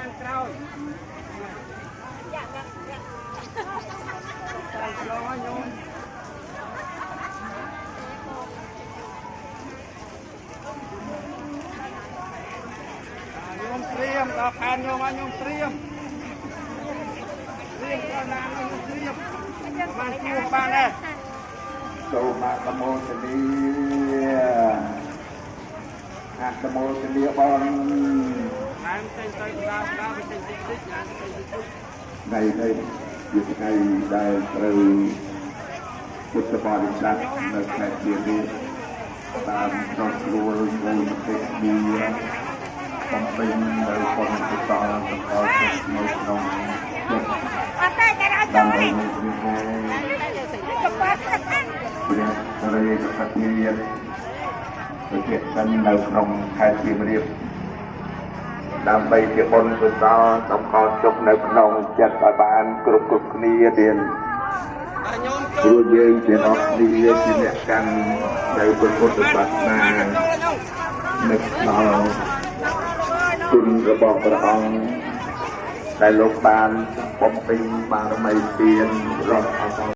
ផែនក្រោយតែឆ្លងហើយញោមញោមត្រៀមដល់ផែនញោមហើយញោមត្រៀមត្រៀមដល់ណានញោមត្រៀមបានជួបបានដែរ សូមអនុមោទនាអនុមោទនាបង ថែមចេញទៅដល់ដល់ទៅចេញតិចតិចណាចេញតិចតិច ថ្ងៃនេះជាថ្ងៃដែលត្រូវពុទ្ធបរិស័ទនៅខេត្តសៀមរាបតាមប្រស្រួលមួយប្រទេសគ្នាបំពេញនៅបុណ្យកុសលសកលទុកនៅក្នុងចិត្ត អត់ទេតែដល់ចូល ដើម្បី នេះ នៅព្រះ កប៉ាល់ ព្រះរិយកធាតុប្រទេសសិននៅក្នុងខេត្តសៀមរាបដើម្បីជាបុណ្យកុសលតម្កល់ទុកនៅក្នុងចិត្តឲ្យបានគ្រប់គ្រប់គ្នាទៀត តែញោម ព្រោះយើងជាអស់គ្នាជាអ្នកកាន់នៅព្រះពុទ្ធសាសនានឹកដល់គុណរបស់ព្រះអង្គដែលលោកបានបំពេញបារមីទានរាប់អស